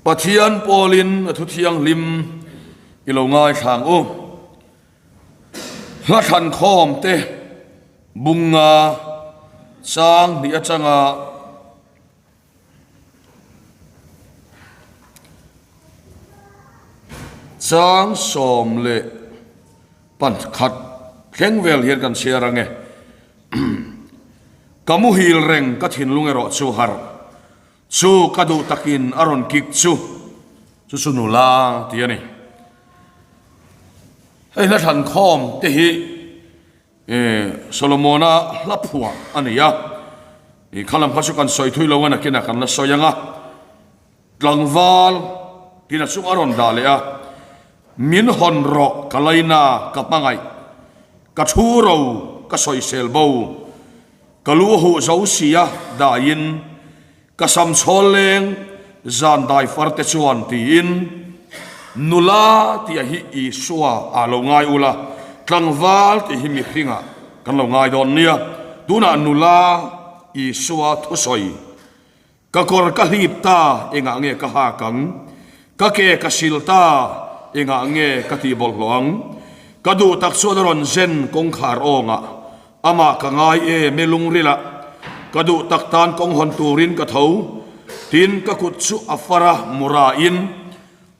Pathian pawlin a thu thianghlim i lo ngaithla ang u. Hla thlan khawm te bunga chang hnih atanga Chang 11 thleng vel hian kan chhiar ang e. Ka muhil reng ka thinlung erawh chu harh chu ka duh takin a rawn kik chu chu chu nula ti a ni. Hei hla thlankhawm te hi Solomona hla phuah a ni a, i kha lam kha chu kan sawi thui lo a nakinah kan la sawi ang a, tlangval tina chu a rawn dah leh a, min hawn rawh ka laina ka hmangaih, ka thu ro ka sawisel bo, ka lu huh zo sia daiin Ka sam chhawl leng zan dai far te chuan tiin, Nula tih a hi Isua ah lo ngai ula, tlangval tih hi mihringah kan lo ngai dawn nia. Tunah nula Isua thusawi, Ka kawr ka hlip ta engah nge ka hak ang? Ka ke ka sil ta engah nge ka tih bawlhhlawh ang? Ka duh tak chuan a rawn zen kawngkhar awngah Amah ka ngai e me lungrila ka duh tak tan kawng hawn turin ka tho. Tin, ka kut chu a far a, mura in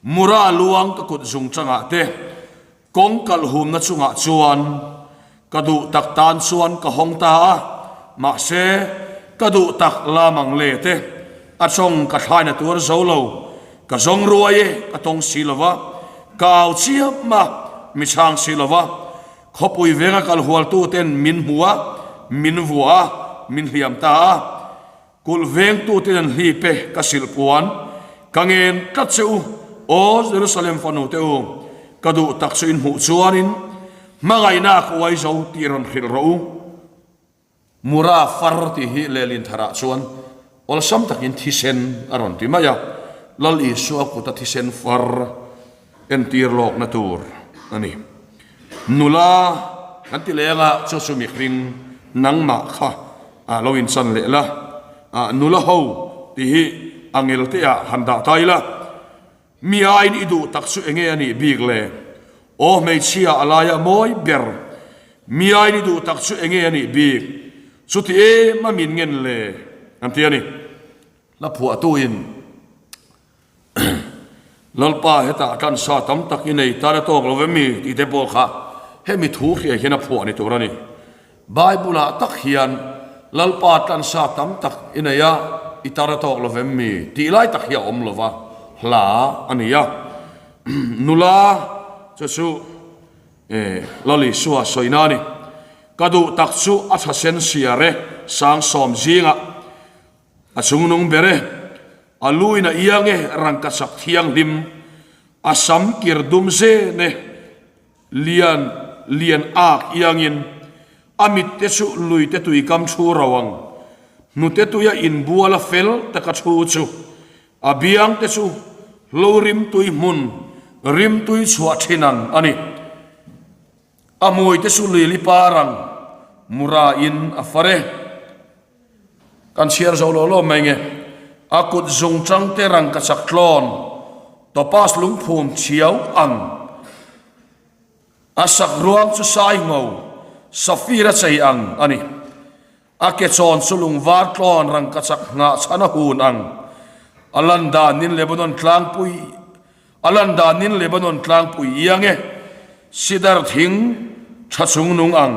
mura luang ka kut zung changah te kawng kalh humna chungah chuan ka duh tak tan chuan ka hawng ta a, mahse ka duh tak lam ang le te a chawng ka thlaina tuar zo lo, ka zawng ruai e ka tawng si lova, ka au chiam a, mi chhang si lova. Khawpui venga kal hualtuten min hmu a, min vua a, min hliam ta a. Kulh vengtuten an hlip e, ka silh puan. Ka ngen tlat che u, aw Jerusalem fanu te u, ka duh tak chu in hmuh chuanin hmangaihna ka uai zo tih rawn hrilh rawh u. Mura far tih hi lehlin tharah chuan awlsam takin thisen a rawn ti mai a, Lal Isua kuta thisen far entir lawkna tur a ni. Nula kan ti leng a, chu chu mihring nangmah kha lo inchan leh la, nula ho tih hi a ngel te ah han dah ta ila. Mi aiin i duh tak chu enge a nih bik le? Aw hmeichhia a laia mawi ber. Mi aiin i duh tak chu enge a nih bik? Chuti em a min ngen le? An ti a ni. Hla phuahtuin Lalpa hetah tan sa tam tak i nei tan a tawk lo em mi? tih te pawh kha hemi thu hriah hian a phuah ni tur a ni. Bible-ah tak hian Lalpa tlansa tam tak i nei a, i tar a tawk lo vem mi? tih lai tak hi a awm lo va, hla a ni a. Nula chu chu Lal Isua sawina a ni. Ka duh tak chu a tha sen siar e, sang sawm zingah a chungnung ber e, a luin a iang e, rangkachak thianghlim, a sam kir dum zen e, Lian lian ak iangin a mit te chu lui te tui kam thu ro ang. Hnute tuia inbual a fel taka thu chu a biang te chu hlo rimtui hmun rimtui chhuah thin ang a ni. A hmui te chu lui li par ang mura in a far e. Kan chhiar zo lo lo mai nge. A kut zung chang te rang ka chak tlawn topaz lungphum chhiau ang. A sak ruang chu sai ngo safir a chei ang a ni. A ke chawn chu lung var tlawn rang ka chak nghah chhan a hun ang. A lan danin Lebanon tlangpui A lan danin Lebanon tlangpui iang e, sidar thing tha chung nung ang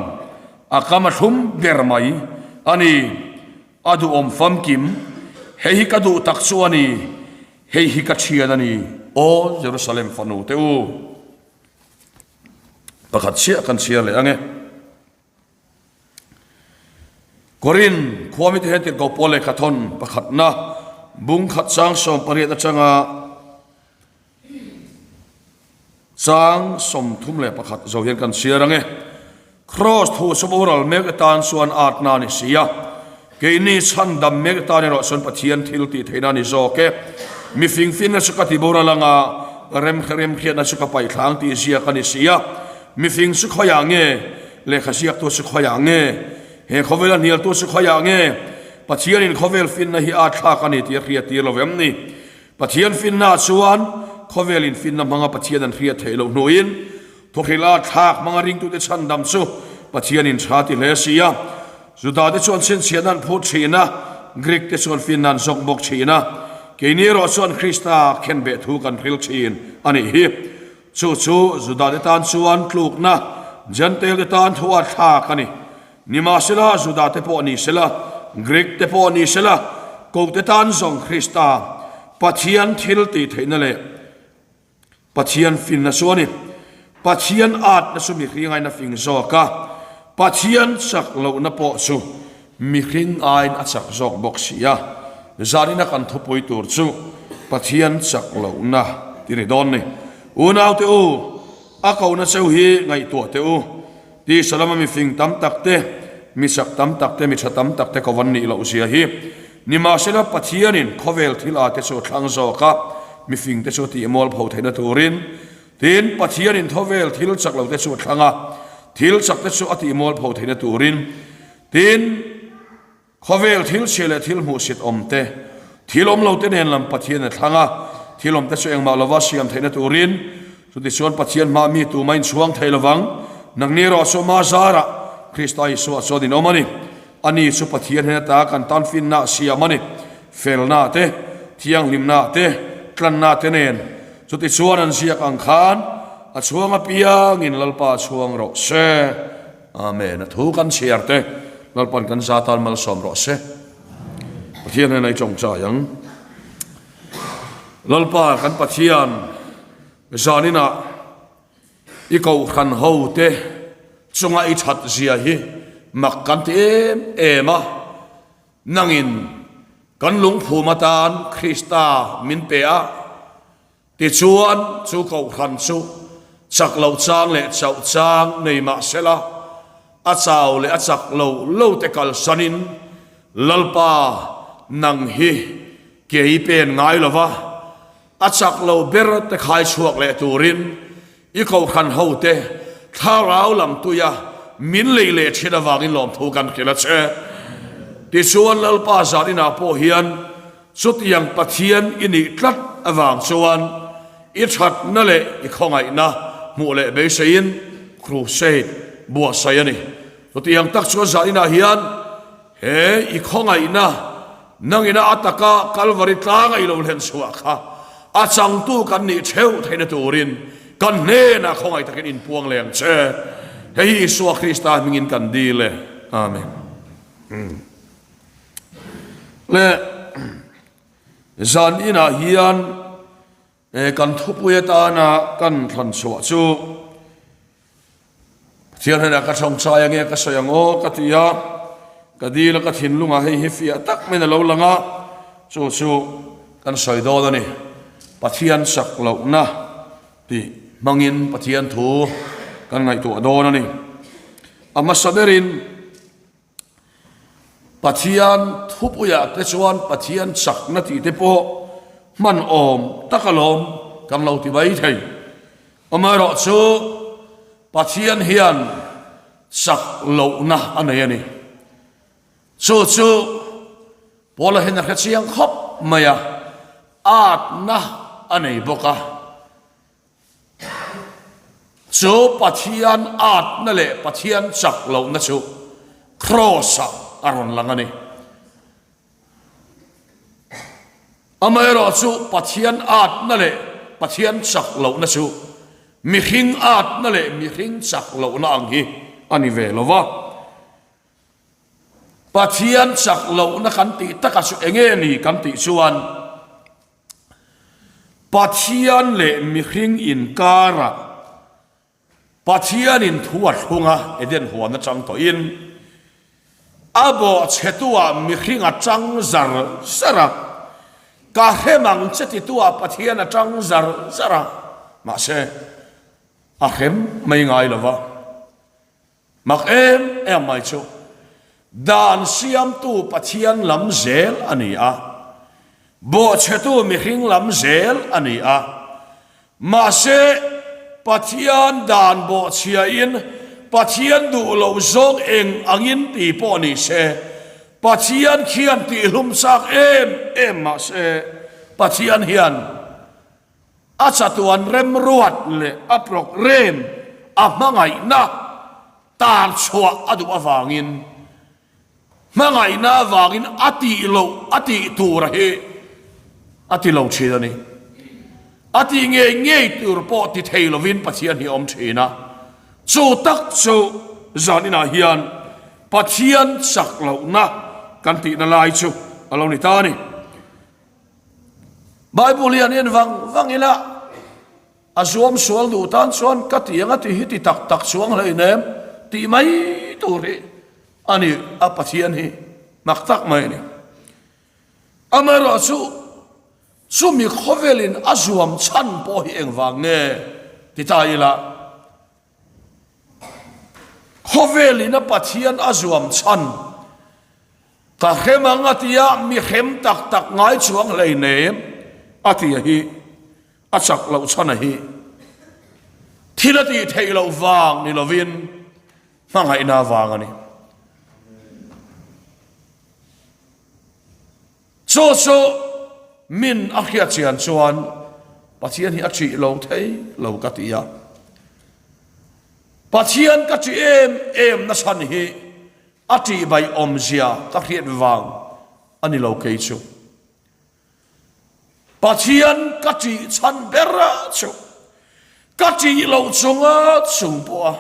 a kam a thlum ber mai a ni. A duhawm famkim, hei hi ka duh tak chu a ni, hei hi ka thian a ni, Aw Jerusalem fanu te u. Pakhat chiah kan chhiar leh ang e. Korin khuamite hian tirhkoh pawl lehkha thawn pakhatna bung khat chang 18 atanga chang 31 zo hian kan chhiar ang e. Kraws thu chu boral mek atan chuan atna a ni si a, keini chhandam mek atan erawh chuan Pathian thil tih theihna a ni zawk e. Mifing finna chu ka ti boral anga remhriatna chu ka paihthlang tih ziak a ni si a. Mifing chu khawiah nge? Lehkha ziaktu chu khawiah nge? He khawvela hnialtu chu khawiah nge? Pathianin khawvel finna hi a thlak a ni tih a hriat tir lo vem ni? Pathian finna chuan khawvelin finna hmanga Pathian an hriat theih loh hnuin thawhrilh a thlak hmanga ringtute chhandam chu Pathianin tha ti hle si a. Judate chuan chhinchhiahna an phut thin a, Greek te chuan finna an zawk bawk thin a. Keini erawh chuan Krista khenbeh thu kan hril thin a nih hi. Chu chu Judate tan chuan tlukna, Jentail te tan thu a thlak a ni. Nimahsela, Juda te pawh ni sela, Greek te pawh ni sela, Kohte tan zawng Krista, Pathian thil tih theihna leh Pathian finna chu a ni. Pathian atna chu mihring aiin a fing zawk a, Pathian chak lohna pawh chu mihring aiin a chak zawk bawk si a. Zanina kan thupui tur chu Pathian chak lohna ti ni dawn ni. Unaute u, a kohna cheu hi ngaihtuah teh u. Tisa lama mifing tam tak te, mi chak tam tak te, mi tha tam tak te ko van nih loh zia hi. Nimahsela Pathianin khawvel thil a te chu a thlang zawk a, mifing te chu a tih mual pho theihna turin. Tin, Pathianin khawvel thil chak lo te chu a thlang a, thil chak te chu a tih mual pho theihna turin. Tin. Khawvel thil chhia leh thil hmuhsit awm te, thil awm lo te nen lam Pathian a thlang a, thil awm te chu engmah lova siam theihna turin, chutichuan Pathian hmaa mi tuma inchhuang thei lovang, nangni erawh chu ama zarah Krista Isua chuan in awm a ni. Ani chu Pathian hnen ata kan tan finna a siam a ni, felna te, thianghlimna te, tlanna te nen. Chutichuan an ziak ang khan a chhuang apiangin Lalpa chhuang rawh se. Amen. A thu kan chhiar te Lalpan kan za tan malsawm rawh se. Pathian hnenah i tawngtai ang. Lalpa kan Pathian zaninah i kohhran ho te chunga i that zia hi mak kan ti em em a. Nangin kan lungphum atan Krista min pe a. Tichuan, chu kohhran chu chak lo chang leh chauh chang nei mah sela, a chau leh a chak lo lo te kalsanin, Lalpa, nang hi kei pen ngai lova, a chak lo ber te khai chhuak leh turin i kohhran hote thlarau lam tuia min lei leh thin avangin lawmthu kan hrilh a che. Tichuan, Lalpa zaninah pawh hian Chutiang Pathian i nih tlat avang chuan i thatna leh i khawngaihna hmuh leh beiseiin crusade buatsaih a ni. Chutiang tak chuan zaninah hian he i khawngaihna nangina a taka Kalvari tlanga i lo hlen chhuah kha a changtu kan nih theuh theihna turin kan hnenah khawngaih takin inpuang leh ang che. Hei hi Isua Krista hmingin kan dil e. Amen. Le zan inah hian kan thupui atana kan thlan chhuah chu Pathian hnenah ka thawngchai ange ka sawi ang aw ka ti a, ka dil a ka thinlungah hei hi fiah tak maiin a lo lang a, chu chu kan sawi dawn a ni. Pathian chak lohna tih hmangin Pathian thu kan ngaihtuah dawn a ni. A hmasa berin. Pathian thupuiah te chuan Pathian chakna tih te pawh hman awm tak alawm kan lo ti mai thei. Amaherawh chu Pathian hian chak lohna a nei a ni. Chu chu Paula hian a hre chiang khawp mai a, atna a nei bawk a. Chu Pathian atna leh Pathian chak lohna chu Kraws-ah a rawn lang a ni. Amaherawh chu Pathian atna leh Pathian chak lohna chu mihring atna leh mihring chak lohna ang hi a ni ve lo va. Pathian chak lohna kan tih takah chu enge ni kan tih chuan, Pathian leh mihring inkarah Pathianin thu a thlung a, Eden huan atang tawhin a bawhchhetuah mihring a tang zar zar a, ka hrem ang che tituah Pathian a tang zar zar a, mahse a hrem mai ngai lo va. Mak em em mai chu dan siamtu Pathian lam zel a ni a, bawhchhetu mihring lam zel a ni a. Mahse, Pathian dan bawhchhiain Pathian duh loh zawng eng angin ti pawh ni se, Pathian khian tihhlum chak em em mahse. Pathian hian a chatuan remruat leh a programme a hmangaihna tar chhuah a duh avangin Hmangaihna avangin a tih loh a tih tur a hi a ti lo thin a ni. A tih ngei ngei tur pawh ti thei lovin Pathian hi a awm thin a. Chu tak chu zan inah hian Pathian chak lohna kan tihna lai chu a lo ni ta a ni. Bible hian en vang vang ila. A zuam sual duh tan chuan ka ti ang a ti hi ti tak tak chuang hleinem tih mai tur hi a ni, a Pathian hi mak tak mai a ni. Amaherawh chu chumi khawvelin a zuam chhan pawh hi engvang nge ti ta ila, khawvelin a Pathian a zuam chhan ka hrem ang a tia mi hrem tak tak ngai chuang hleinem a ti a hi. A chak loh chhana hi thil a tih theih loh vang ni lovin hmangaihna vang a ni. Chu chu min a hriat chian chuan Pathian hi a ṭih lo thei lo ka ti a. Pathian ka ṭih em em na chhan hi a ṭih baih awmzia ka hriat vang a ni lo kei chu. Pathian ka ṭih chhan ber chu ka ṭih loh chunga chung pawha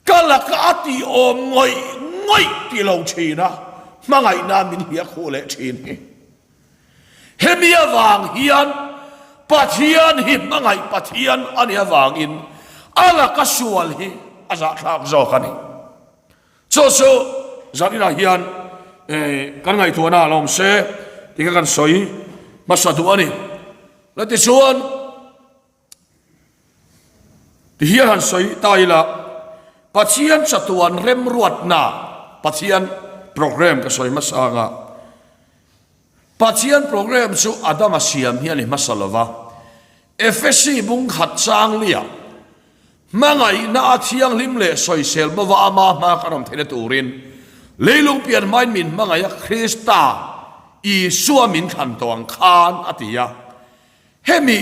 ka laka a tih awm ngawih ngawih ti lo ṭhin a, hmangaihna min hliah khuh leh ṭhin hi. Hemi avang hian Pathian hi hmangaih Pathian a nih avangin a laka sual hi a zahthlak zawk a ni. Chu chu zaninah hian kan ngaihtuahna a la awm se tih kha kan sawi hmasa duh a ni. La tichuan tihian han sawi ta ila Pathian chatuan remruatna Pathian program ka sawi hmasa anga Pathian program chu Adama siam hi a ni hmasa lova, Efesi bung khat chang liah hmangaihna a thianghlim leh sawisel bova ama hma kan awm theihna turin leilung pian hmain min hmangaih a Krista Isua min thlan tawh ang khan a ti a. Hemi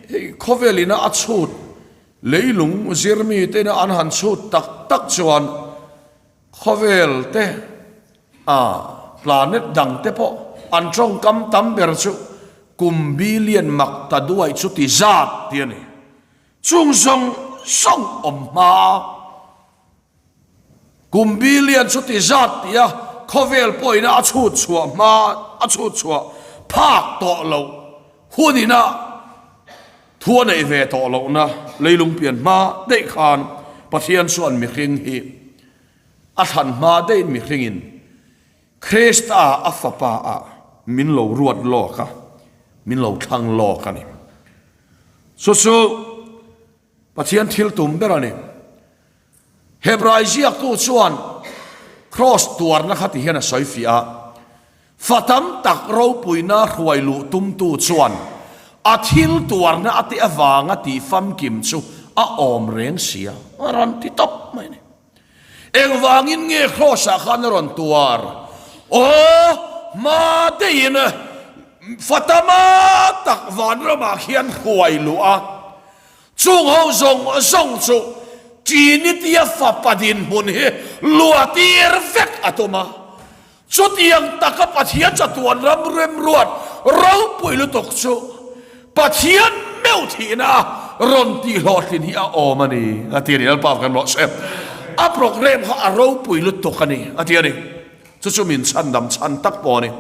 hei khawvel ina a chhut leilung zirmi te ina an han chhut tak tak chuan Khawvel te a planet dang te pawh an tawngkam tam ber chu kum billion mak ta duai chu ti zat ti a ni. Chung zawng zawng awm hma kum billion chu ti zat ti a khawvel pawhina a chhut chhuah hma a chhut chhuah phak tawh loh hunina thu a neih ve tawh lohna leilung pian hma daih khan Pathian chuan mihring hi a thlan hma daihin mihringin Krista a fapa ah min lo ruat lawk a, min lo thlang lawk a ni. Chu chu Pathian thil tum ber a ni. Hebrai ziaktu chuan Kraws tuarna kha ti hian a sawi fiah a, Fa tam tak ropuina hruai luh tumtu chuan a thil tuarna a teh avanga tih famkim chu a awm reng sia a rawn ti tawp mai a ni. Engvangin nge Kraws-ah khan a rawn tuar? Aw, hma deihin fa tama tak vanramah khian hruai luh a, Chung ho zawng zawng chu Trinity-a fapa dinhmun hi luatir vek a tum a. Chutiang taka Pathian chatuan ram remruat ropui lutuk chu Pathian meuh thihna a rawn tihhlawhtlin hi a awm a ni, a ti a ni. Lalpa kan rawh se. A programme kha a ropui lutuk a ni, a ti a ni. Chu chu min chhandam chhan tak pawh a ni.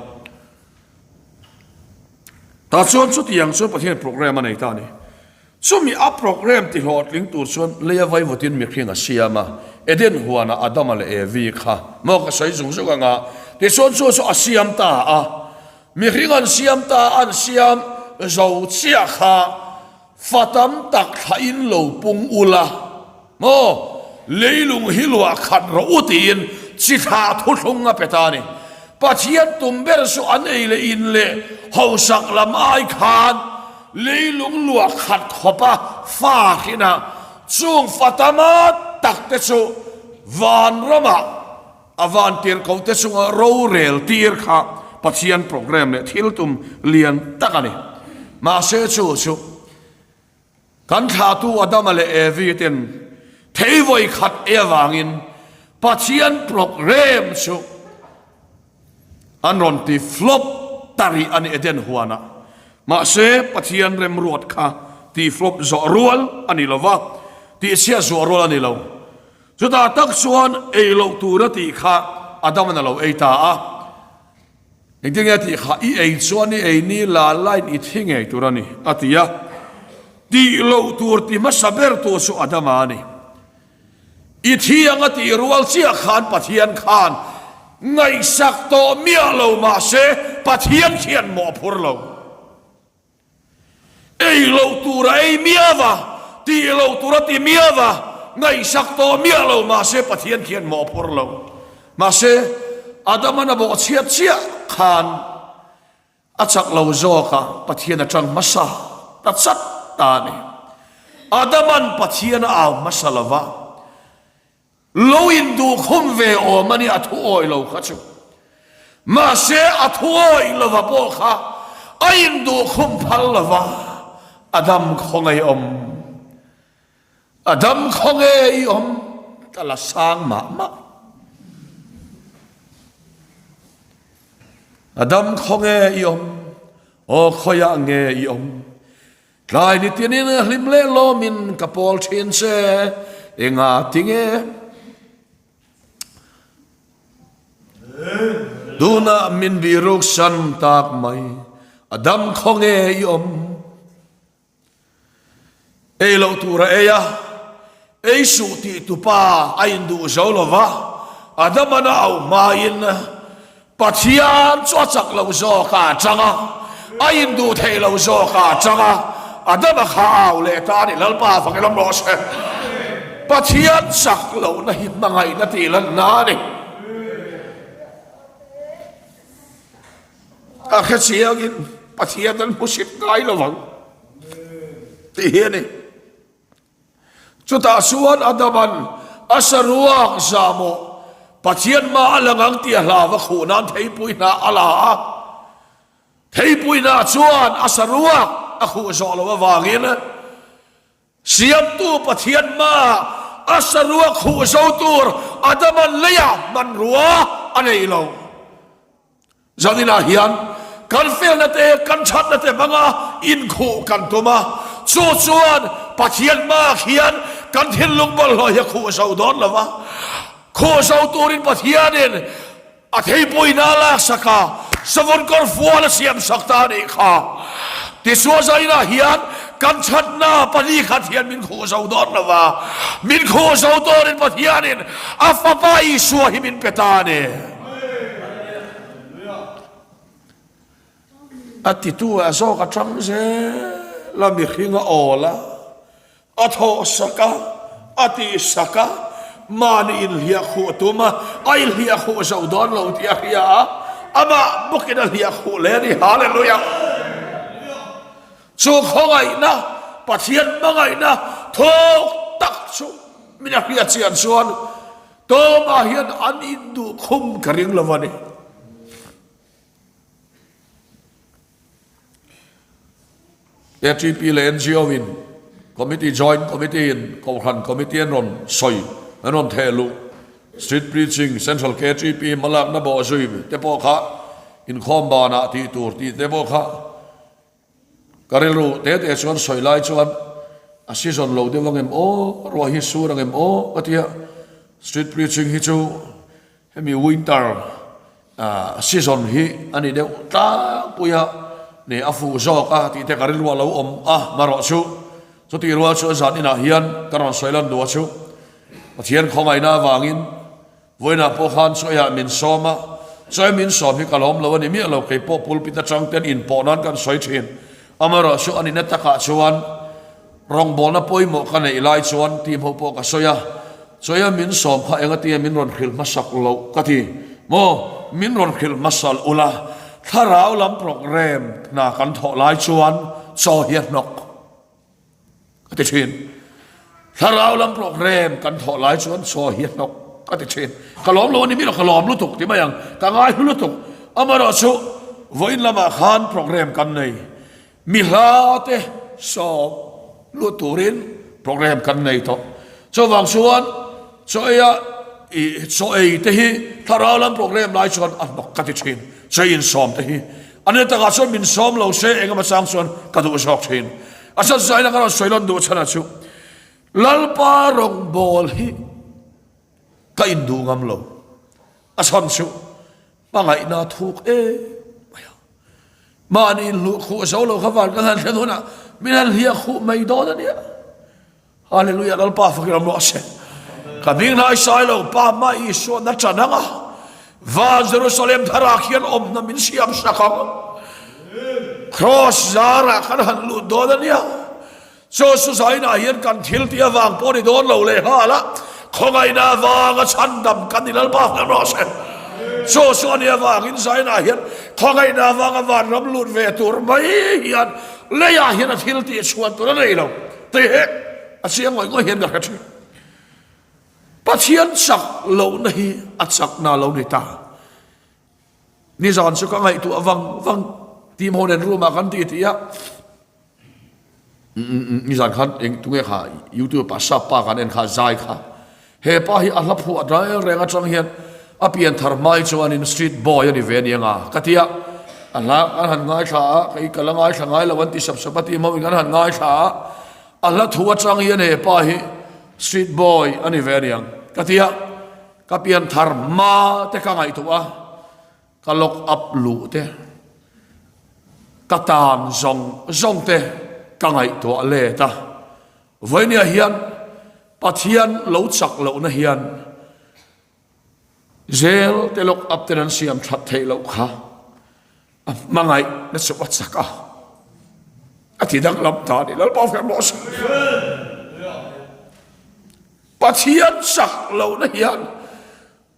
Tah chuan chutiang chuan Pathian programme a nei ta a ni. Chumi a programme ti hlawhtling tur chuan leia vaivutin mihring a siam a, Eden huanah Adama leh Evi kha maw ka sawi zung zung anga, tichuan chu chu a siam ta a, mihring an siam ta a, an siam zo chiah kha fa tam tak thlahin lo pung ula. Maw, leilung hi luah khat rawh u tiin chi thlah thuthlung a pe ta a ni. Pathian tum ber chu an ei leh in leh hausak lam ai khan leilung luah khat khawpa fa hrinah chung fa tama tak te chu vanramah a vantirhkohte chunga rorel tir kha. Pathian programme leh thil tum lian tak a ni. Mahse chu chu kan thlahtu Adama leh Evi ten thei vawi khat ei avangin Pathian programme chu An rawn ti flop ta rih a ni Eden huanah. Mahse, Pathian remruat kha ti flop zawh rual a ni lo va, tihchhiat zuah rual a ni lo. Chutah tak chuan ei loh tur a tih kha Adama'n a lo ei ta a. Engtin nge a tih kha? I ei chuan i ei ni la lain i thi ngei tur a ni, a ti a. Tih loh tur ti hmasa ber tu chu Adama a ni. I thiang a tih rual chiah khan Pathian khan ngaihsak tawh miah lo mahse Pathian khian mawh a phur lo. Ei loh tur a ei miau a, tih loh tur a ti miau a, ngaihsak tawh miah lo mahse Pathian khian mawh a phur lo. Mahse Adama'n a bawhchhiat chiah khan A chak lo zawk a, Pathian a ṭang hmasa ta chat ta a ni. Adaman Pathian a au hmasa lo va, lo induhkhum ve awm a ni a thu awih lo kha chu. Mahse a thu awih lova pawh kha a induhkhum phal lo va, Adam khawngaih awm. Adam khawnge i awm ka la sang mah mah. Adam khawnge i awm aw khawiah nge i awm tlai ni tinin hlim leh lawmin ka pawl thin che enga tinge tunah min biruk san tak mai Adam khawnge i awm Ei loh tur a ei a, ei suh tih tupa a induh zo lo va, Adamana auh hmain Pathian chu a chak lo zawk a chang a, a induh theih lo zawk a chang a, Adama kha a au leh ta a ni, Lalpa fak ila mawh se. Pathian chak lohna hi hmangaihna tih lanna a ni. A hre chiangin Pathian an hmusit ngai lo vang tih hi a ni. Chutah chuan Adaman a saruak zahmawh Pathian hma a lang ang tih a hlau a khuh nan theipui hna a la a. Theipui hna chuan a saruak a khuh zawh loh avangin Siamtu Pathian hmaah a saruak huh zo tur Adama'n leiah hmanrua a nei lo. Zaninah hian kan felna te, kan thatna te hmanga inkhuh kan tum a, chu chuan Pathian hmaah hian kan thinlung bawlhhlawh hi a khuh zo dawn lo va. Khuh zo turin Pathianin A theipuina a laksak a, savun kawr fual a siamsak ta a nih kha. Tichuan zainah hian kan chhanna pahnih khat hian min khuh zo dawn lo va, min khuh zo dawnin Pathianin a Fapa Isua hi min pe ta a ni. A titu ah zawk a tang zel a, mihring a awl a. A thawh sak a, a tih sak a, mahni inhliah khuh a tum a, a inhliah khuh zo dawn lo tih a hria a, amah bawkin a hliah khuh leh a ni. Hallelujah! Chu khawngaihna, Pathian hmangaihna thawk tak chu min a hriat chian chuan Tawmah hian an induh khum ka ring lo a ni. ATP leh NGO in Committee Joint Committee in Kohhran Committee an rawn sawi an rawn theh luh Street Preaching Central KTP hmalakna bawhzui te pawh kha inkhawm banah tih tur tih te pawh kha Ka rilru te te chuan sawi lai chuan a season lo deuh angem aw, ruah hi sur angem aw ka ti a, street preaching hi chu hemi winter season hi a ni deuh tlangpui a, ni a fuh zawk a tih te ka rilru a lo awm a, marawh chu chutih rual chu zan inah hian ka rawn sawi lan duh a chu Pathian khawngaihna avangin Vawiinah pawh khan chawiah min sawm a, chawi min sawm hi ka lawm lo a ni miah lo, kei pawh pulpit atang ten inpawh nan kan sawi thin. Amaherawh chu a nihna takah chuan rawngbawlna pawimawh ka neih lai chuan team ho pawh ka sawi a, chawia min sawm kha engatinge min rawn hrilh hmasak loh ka ti maw, min rawn hrilh hmasa ula thlarau lam programme hna kan thawh lai chuan chaw hi a hnawk. Ka ti thin. Thlarau lam program kan thawh lai chuan chaw hi a hnawk ka ti thin. Ka lawm lo a ni mi lo, ka lawm lutuk ti mai ang. Ka ngai hlu lutuk. Amaherawhchu, vawiin lamah khan programme kan nei. Mi hla te sawm lut turin programme kan nei tawh. Chuvang chuan chaw eia ih chaw ei te hi thlarau lam programme lai chuan a hnawk ka ti thin. Chaw ei insawm te hi a ni takah chuan min sawm lo se engemaw chang chuan ka duh zawk thin. A chhan zaina ka rawn sawi lawn duh chhanah chu Lalpa rawngbawl hi ka induh ngam lo. A chhan chu Hmangaihna a thuk em mai a, mahni inhluh khuh zo lo kha van kan han thlen hunah min han hliah khuh mai dawn a nia. Hallelujah Lalpa fakin awm rawh se. Ka hming hnai sai lo Pa hma Isua na ṭan ang a, van Jerusalem tharah khian awmna min siam sak ang. Kraws zarah kan han lut dawn a nia. Chaw suzainah hian kan thil tih avang pawh ni dawn lo leh nghal a, khawngaihna avanga chhandam kan ni Lalpa hmel rawh se. Chaw su a nih avangin zainah hian khawngaihna avanga vanram lut ve tur mai hian leiah hian a thil tih chhuan tur a nei lo tih hi a chiang ngawih ngawih hian ka hre thin. Pathian chak lohna hi a chakna a lo ni ta. Nizan chu ka ngaihtuah vang vang Team ho nen room ah kan ti ti a. Nizan khan eng tunge kha YouTube ah sap pa kan en kha zai kha. He pa hi a hla phuah reng reng atang hian a pian thar hmai chuanin street boy a ni ve aniang a ka ti a. A hla kan han ngaithla a, kei ka la ngaithla ngai lo an ti sap sap a team ho in kan han ngaithla a. A hla thu atang hian he pa hi street boy a ni ve aniang ka ti a. Ka pian thar hma te ka ngaihtuah a, ka lock up luh te, ka tan zawng zawng te ka ngaihtuah let a. Vawinia hian Pathian lo chak lohna hian zel te lock up ten an siam that theih loh kha a hmangaih na chu a chak a, a ti danglam ta a ni. Lalpa fek rawh se. Pathian chak lohna hian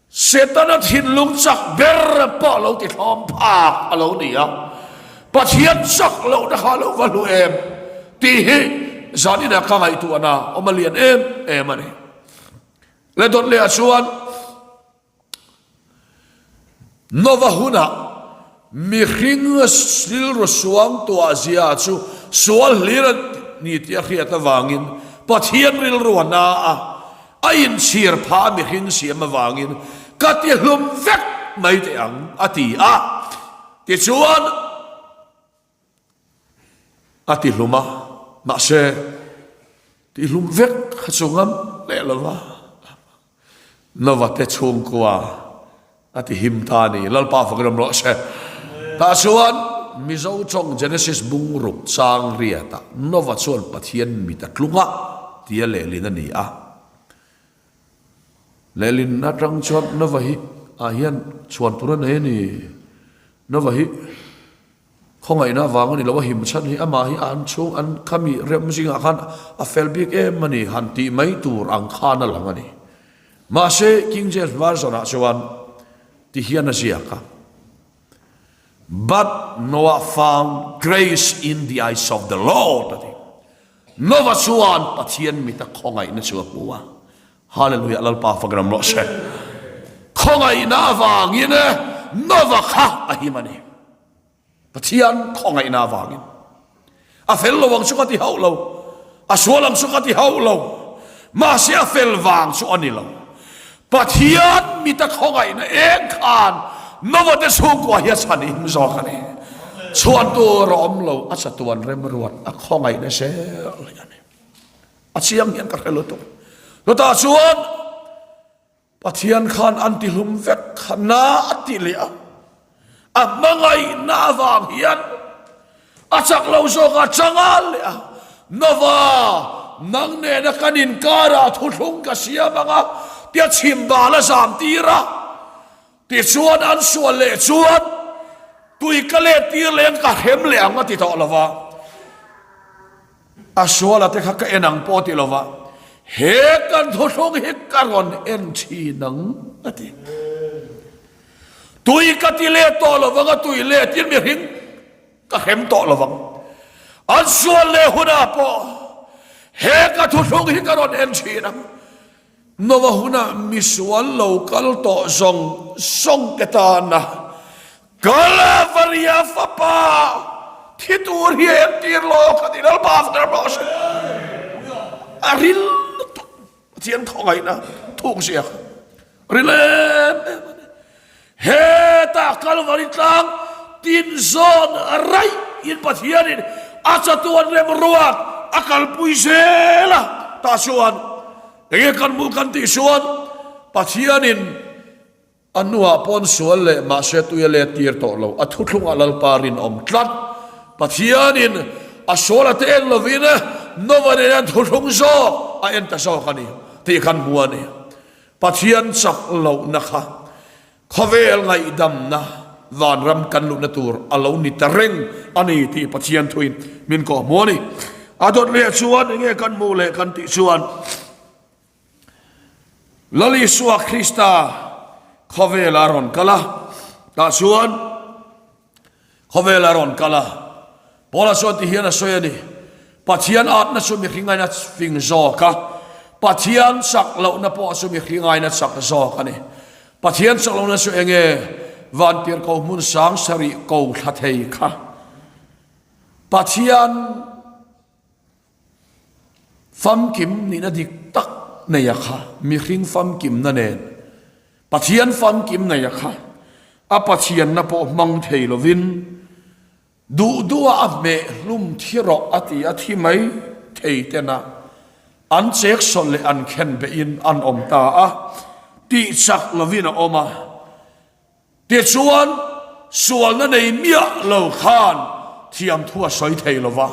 Setana thinlung chak ber pawh lo ti thlawm phak a lo ni a, Pathian chak lohna kha a lo va hlu em tih hi zaninah ka ngaihtuahna awm a lian em em a ni. Le dawt lehah chuan Nova hunah mihring rilru suangtuah zia chu sual hlir a ni tih a hriat avangin Pathian rilru a na a, a inchhir phah a mihring siam avangin ka tihlum vek mai teh ang a ti a. Tichuan a tihlum a, mahse tihlum vek kha chu ngam leh lo va. Nova te chhungkua a ti him ta a ni. Lalpa fak ram rawh se. Tah chuan Mizo tawng Genesis bung ruk chang riatah Nova chuan Pathian mit a tlung a tia lehlin a ni a. Lehlin atang chuan Nova hi ah hian chhuan tur a nei a ni. Nova hi Khawngaihna avang a ni lo, a him chhan hi amah hi an chhung an khami rem zingah khan a fel bik em a ni han tih mai tur ang khan a lang a ni. Mahse, King James Version ah chuan ti hian a ziak a, But Noah found grace in the eyes of the Lord a ti. Noah chuan Pathian mita khawngaihna chu a hmu a. Hallelujah Lalpa fak ram rawh se. Khawngaihna avangin Nova kha a him a ni. Pathian khawngaihna avangin. A fel lo ang chu ka ti hauh lo. A sual ang chu ka ti hauh lo. Mahse a fel vang chu a ni lo. Pathian mita khawngaihna eng khan Nova te chhungkua hi a chhan him zawk a ni. Chhuan tur a awm lo, a chatuan remruat a khawngaihna zel hi a ni. A chiang hian ka hre lutuk. Chutah chuan Pathian khan an tihlum vek kha na a ti leh a. A hmangaihna avang hian a chak lo zawk a changal leh a. Nova, nang nena kan inkarah thuthlung ka siam ang a, tia chhim bal a zam tir a. Tichuan an sual leh chuan tui ka let tir leh ang ka hrem leh ang a ti tawh lo va. A suala te kha ka en ang pawh ti lo va, he kan thuthlung hi ka rawn en thin ang a ti. Tui ka ti let tawh lo vang a, tui letin mihring ka hrem tawh lo vang. An sual leh hunah pawh he ka thuthlung hi ka rawn en thin ang. Nova hunah misual lo kal tawh zawng zawng te tana. Kalvaria fapa thi tur hi a entir lawk a ti Lalpa fapa rawh se. A ril lutuk Pathian khawngaihna thuk zia kha ril em em a ni. Hetah Kalvari tlang tin zawn raih in Pathianin a chatuan remruat a kalpui zel a, tah chuan enge kan hmuh kan tih chuan Pathianin A hnuah pawn sual leh mahse tui a let tir tawh lo. A thuthlungah Lalpa rinawm tlat. Pathianin a sual a te en lovin Nova nena thuthlung zawk a en ta zawk a ni tih kan hmu a ni. Pathian chak lohna kha khawvel ngaihdamna vanram kan luhna tur a lo ni ta reng a ni tih Pathian thuin min kawhhmu a ni. A dawt leh chuan enge kan hmuh leh kan tih chuan, Lal Isua Krista khawvela a rawn kal a, tah chuan khawvela a rawn kal a. Paula chuan ti hian a sawi a ni, Pathian atna chu mihring aina fing zawk a, Pathian chak lohna pawh chu mihring aina chak zawk a ni. Pathian chak lohna chu eng nge? Vantirhkoh hmun sang sarih ko thla thei kha Pathian Famkim nihna dik tak neia kha mihring famkimna nen Pathian famkim neia kha a Pathianna pawh hmang thei lovin duh duha a hmeh hlum thi rawh a ti a thi mai thei tena an cheksawlh leh an khenbehin an awm ta a tih chak lovin a awm a. Tichuan, sualna nei miah lo khan thiamthu a sawi thei lo va,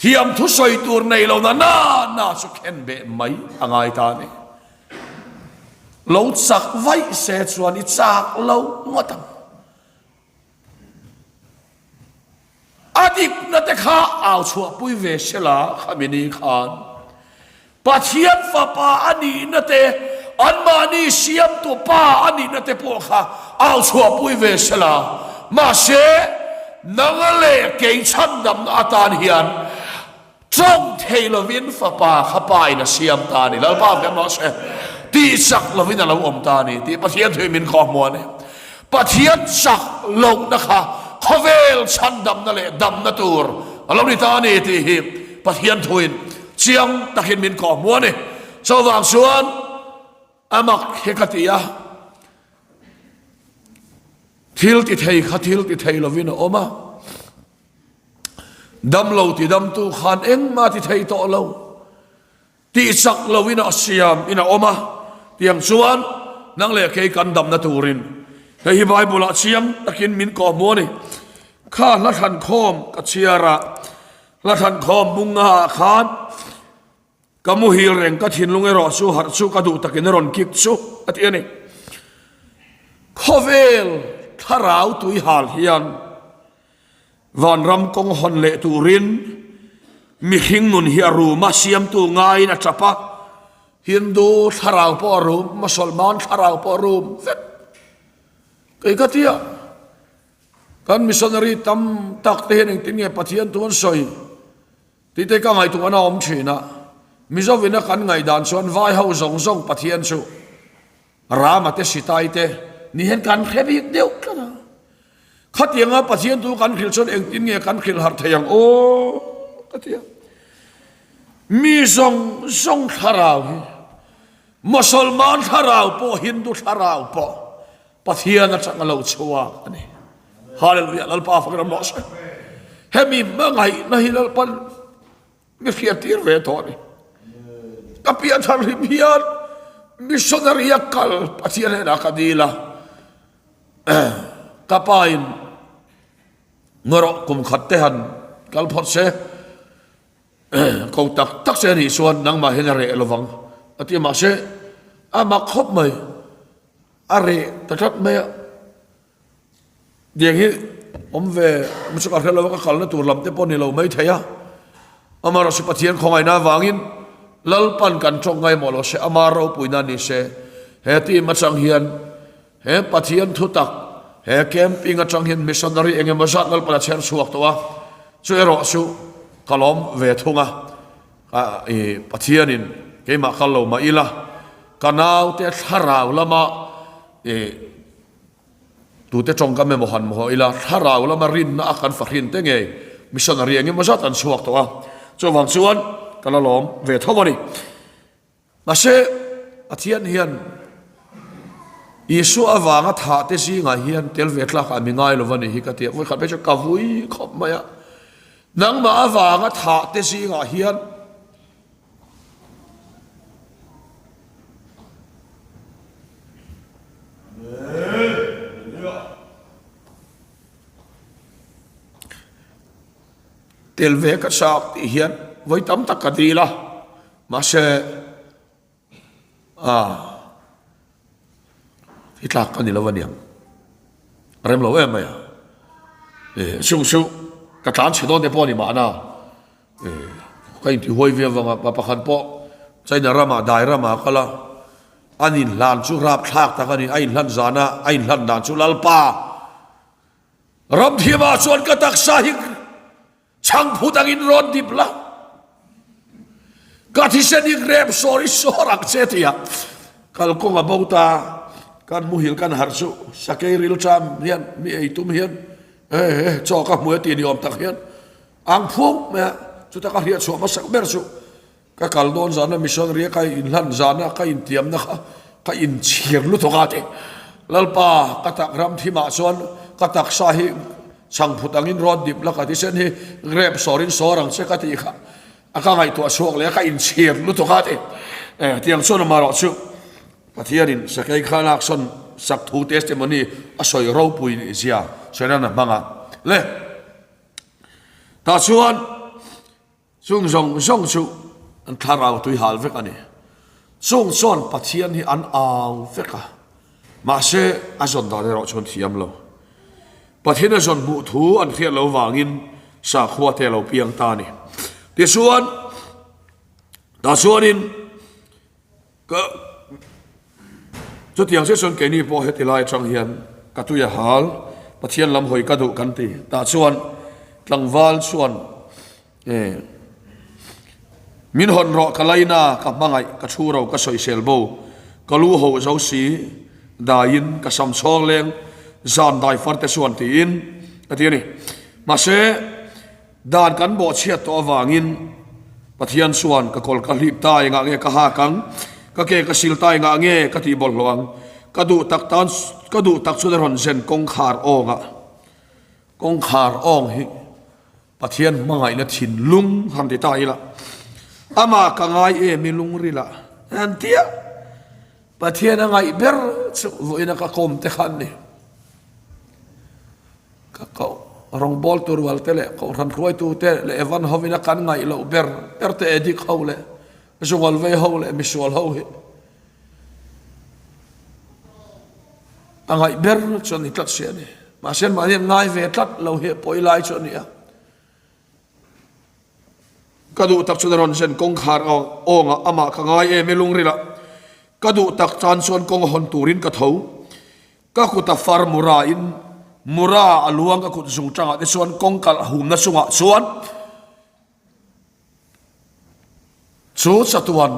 thiamthu sawi tur nei lo na na na chu khen beh mai a ngai ta a ni. Lo chak vaih se chuan i chak lo ngawt ang. A dikna te kha au chhuahpui ve sela khami ni khan Pathian fapa a nihna te, anmahni siamtu pa a nihna te pawh kha au chhuahpui ve sela. Mahse, nang leh kei chhandamna atan hian Tawng thei lovin fapa kha pa in a siam ta a ni. Lalpa kan rawh se. Tih chak lovin a lo awm ta a ni tih Pathian thu in min khaw hmu a ni. Pathian chak lohna kha khawvel chhandamna leh damna tur a lo ni ta a ni tih hi Pathian thu in chiang takin min khaw hmu a ni. Chuvang chuan a mak hi ka ti a, thil ti thei kha thil ti thei lovin a awm a. Damlo ti damtu khan engmah ti thei tawh lo, tih chak lo in a siam in a awm a, tiang chuan nang leh kei kan damna turin hei hi Bible ah chiang takin min kawhhmu a ni. Kha hla thlankhawm ka chhiar a, hla thlankhawm munga ah khan Ka muhil reng, ka thinlung erawh chu harh chu ka duh takin a rawn kik chu a ti a ni. Khawvel thlarau tuihal hian vanram kawng hawn leh turin mihring nun hi a rum a, siamtu ngaiin a tap a, Hindu thlarau pawh a rum, Mosolman thlarau pawh a rum vek. Kei ka ti a, kan missionary tam tak te hian engtin nge Pathian thu an sawi? Tite ka ngaihtuahna a awm thin a, Mizovina kan ngaihdan chuan vai ho zawng zawng Pathian chu Rama te Sitai te ni hian kan hre bik deuh tlat a. Khatianga Pathian tu kan hrilh chuan engtin nge kan hrilh harh thei ang aw ka ti a. Mi zawng zawng thlarau hi Mosolman thlarau pawh Hindu thlarau pawh Pathian atanga lo chhuak a ni. Hallelujah, Lalpa fakin awm rawh se. Hemi hmangaihna hi Lalpan mi hriattir ve tawh a ni. Ka pianthar hlim hian missionary a kal Pathian hnenah ka dil a. Ka pa in ngarawh kum khat te han kal phawt se. Ko tak tak che a nih chuan nangmah hian a reh lovang a ti a mahse a mak khawp mai. A reh ta tlat mai a, tiang hi awm ve chu ka hre lo a, ka kalna tur lam te pawh ni lo mai thei a, amaherawhchu Pathian khawngaihna avangin Lalpan kan tawng ngaimawh lo se, ama ropuina ni se, he team atang hian he Pathian thutak he camping atang hian missionary eng emaw zat Lalpan a chher chhuak tawh a, chu erawh chu ka lawm ve thung a. I Pathianin keimah kal lo mah ila, ka naute thlarau lama i Tute tawngkam emaw han hmuh ila, thlarau lama rinna a kan fahrin te ngei missionary eng emaw zat an chhuak tawh a, chuvang chuan ka la lawm ve tho a ni. Mahse, Pathian hian Isua avanga thah te zingah hian tel ve tlak ah mi ngai lo va ni hi ka ti a, vawikhat phei chu ka vui khawp mai a, nangmah avanga thah te zingah hian, Tel ve ka chak tih hian vawi tam tak ka dil a, mahse ah hi tlak ka ni lo aniang, a rem lo em mai a, eh chung chu ka tlan chhe dawn te pawh a ni mahna. Ka intihuai viau vang a, pa pakhat pawh China ramah dai ramah a kal a, an inhlan chu rapthlak tak a ni, a inhlan zana a inhlan dan chu Lalpa ramthiamah chuan ka taksa hi chhangphut angin rawn dip la, ka thisen hi grep sawr i sawr ang che ti a, kalkawng a bo ta, kan muhil kan harh chu sakei rilṭam hian mi ei tum hian he he chaw ka hmu e tih ni awm tak hian Ang phuang mai a, chuta ka hriat chhuah hmasak ber chu ka kal dawn zana missionary a ka inhlan zana ka intiamna kha ka inchhir lutuk a ti. Lalpa ka tak ram thimah chuan ka taksa hi chhangphut angin rawn dip la ka thisen hi grep sawrin sawr ang che ka tih kha a ka ngaihtuah chhuak leh a ka inchhir lutuk a ti. Eh tiang chuan amaherawh chu Pathianin sakei kha laksawn sak thu testimony a sawi ropui zia sawi nan a hmang a le. Tah chuan chung zawng zawng chu an thlarau tui hal vek a ni. Chung chuan Pathian hi an au vek a, mahse a zawn dan erawh chuan thiam lo. Pathian a zawn hmuh thu an hriat lo vangin sakhua te a lo piang ta a ni. Tichuan, tah chuanin Ka chutiang chiah chuan keini pawh heti lai atang hian ka tui a hal, Pathian lam hawi ka duh kan ti. Tah chuan tlangval chuan eh min hawn rawh ka laina ka hmangaih ka thu ro ka sawisel bo ka lu ho zo si daiin ka sam chhawng leng zan dai far te chuan tiin a ti a ni. Mahse. Dan kan bawhchhiat tawh avangin Pathian chuan ka kawl ka hlip ta engah nge ka hak ang, ka ke ka sil ta engah nge ka tih bawlhhlawh ang, ka duh tak tan ka duh tak chuan a rawn zen kawngkhar awng ah. Kawngkhar awng hi Pathian hmangaihna thinlung han ti ta ila, amah ka ngai em i lungril ah an ti a, Pathian a ngaih ber chu vawiin a ka kawm te kha an ni. Ka koh rawngbawltu rualte leh kohhran hruaitute leh Evan hovin a kan ngaih loh ber ber te Edik ho leh Zungalvei ho leh misual ho hi a ngaih ber chu a ni tlat si a ni. Mahse mahni an ngai ve tlat lo hi a pawi lai chu a ni a. Ka duh tak chuan a rawn zen kawngkhar awngah amah ka ngai em i lungrilah ka duh tak tan chuan kawng hawn turin ka tho. Ka kut a far mura in mura a luang ka kut zung tangah te chuan kawng kalh humna chungah chuan chu chatuan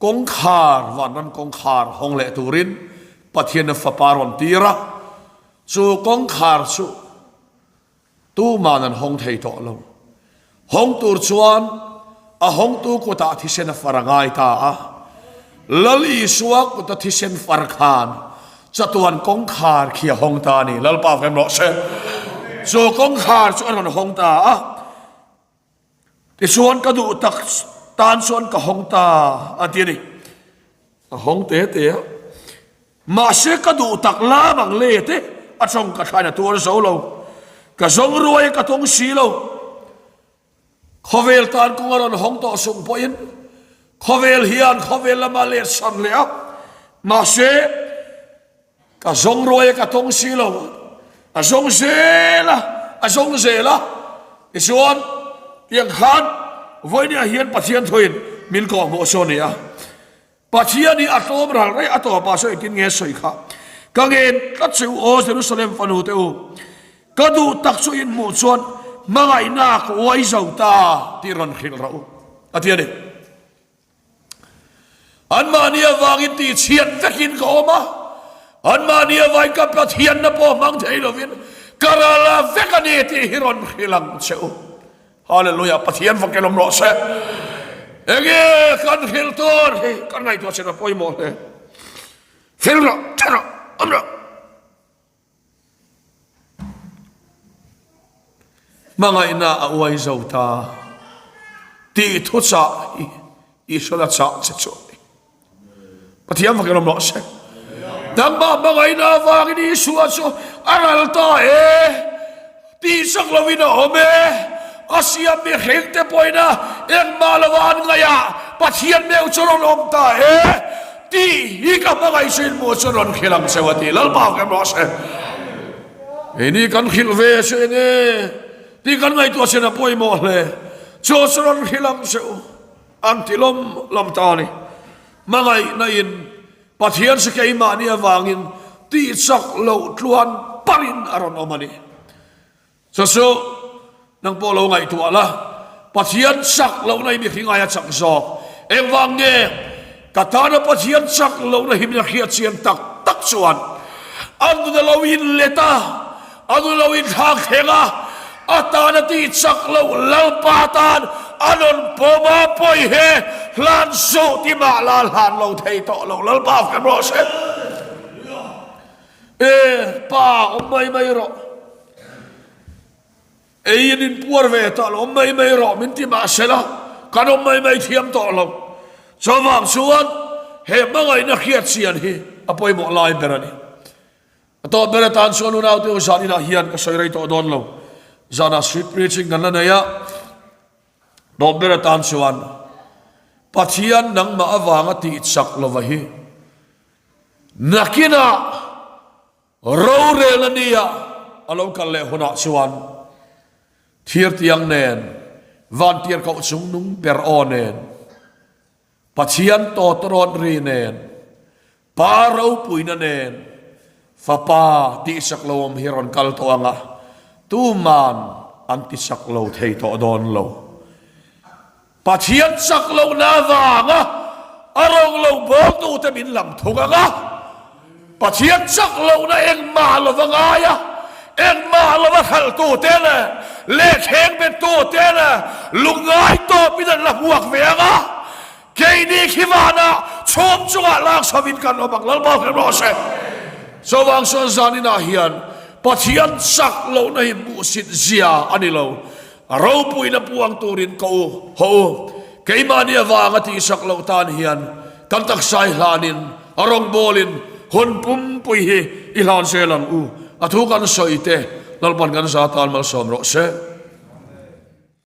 kawngkhar vanram kawngkhar hawng leh turin Pathian a fapa rawn tir a, chu kawngkhar chu Tuman an hawng thei tawh lo. Hawng tur chuan a hawngtu kutah thisen a far a ngai ta a. Lal Isua kuta thisen far khan chatuan kawngkhar khi a hawng ta a ni. Lalpa vem rawh se. Chu kawngkhar chu a rawn hawng ta a. Tichuan ka duh tak tan chuan ka hawng ta a ti a ni. A hawng te te a. Mahse ka duh tak lam ang le te a tawng ka thlain a tuar zo lo. Ka zawng ruai a ka tawng si lo. Khawvel tan kawng a rawn hawng tawh sung pawhin khawvel hian khawvel lama let san leh a. Mahse Ka zawng ruai a ka tawng si lo, a zawng zel a, a zawng zel a. Tichuan, tiang khan vawinia hian Pathian thuin min kawhhmuh chu a ni a. Pathian hi a tlawm ral raih a tawpah saw engtin nge sawi kha? Ka ngen tlat che u aw Jerusalem fanu te u, ka duh tak chu in hmuh chuan hmangaihna ka uai zo ta tih rawn hrilh rawh u, a ti a ni. Anmahni avangin tihchhiat vekin ka awm a, Anmahni avain ka Pathianna pawh hmang thei lovin ka ral a vek a ni tih hi rawn hrilh ang che u. Hallelujah, Pathian fak elawm rawh se. Enge kan hrilh tur hi kan ngaihtuah chin a pawimawh hle. Fel rawh, tha rawh, awm rawh. Hmangaihna a uai zo ta tih thuchah hi Israel a chah che chu a ni. Pathian fak in awm rawh se. Nangmah hmangaihna avangin Isua chu a ral ta e, tihsak lovin a awm e. A siam mihring te pawhin a engmah lova an ngaih ah Pathian meuh chu rawn awm ta e tih hi ka hmangaih chu inhmuh chu rawn hrilh ang cheu a ti. Lalpa fak in awm rawh se. Keini kan hrilh ve chu enge tih kan ngaihtuah chin a pawimawh hle. Chu chu rawn hrilh ang cheu. An ti lawm lawm ta a ni. Hmangaihna in Pathian chu keimahni avangin tihchak loh tluan parin a rawn awm a ni. Chu chu nang pawh lo ngaihtuah la, Pathian chak lohna hi mihring aia chak zawk. Engvang nge ka tana Pathian chak lohna hi min a hriat chian tak tak chuan a nun a lo inlet a, A nu lo inthlak thleng a, a tan a tih chak loh Lalpa tan a rawn pawm a, pawi he hlan suh ti mah la hlan lo thei tawh lo Lalpa kan rawh se. E pa awm mai mai rawh, ei in inpuar ve tawh lo awm mai mai rawh min ti mah se la, kan awm mai mai thiam tawh lo. Chuvang chuan he hmangaihna hriat chian hi a pawimawh lai ber a ni. A tawp ber atan chuan unaute u zan inah hian ka sawi rei tawh dawn lo. Zanah street preaching kan la nei a, tawp ber atan chuan Pathian nangmah avanga tih chak lova hi nakinah rorelna nia a lo kal leh hunah chuan thirtiang nen vantir koh chung nung ber aw nen Pathian tawtarawn ri nen Pa ropuina nen Fapa tihsak lo awm hi rawn kal tawh ang a, tuman an tisak lo thei tawh dawn lo. Pathian chak lohna avanga a rawng lo bawltute min lam thung ang a, Pathian chak lohna engmah lova ngai a, engmah lova hralhtute leh lehkheng bettute leh lungngai tawpin an la hmuak ve ang a, Keini khi vanah chhum chungah lak chhovin kan awm ang, Lalpa hre rawh se. Chuvang chuan zaninah hian Pathian chak lohna hi hmuhsit zia a ni lo. A ropuina puang turin ka u, haw u, keimahni avanga tihsak loh tan hian kan taksa i hlanin a rawngbawlin hun pumpui hi i hlan zel ang u. A thu kan sawi te Lalpan kan za tan malsawm rawh se.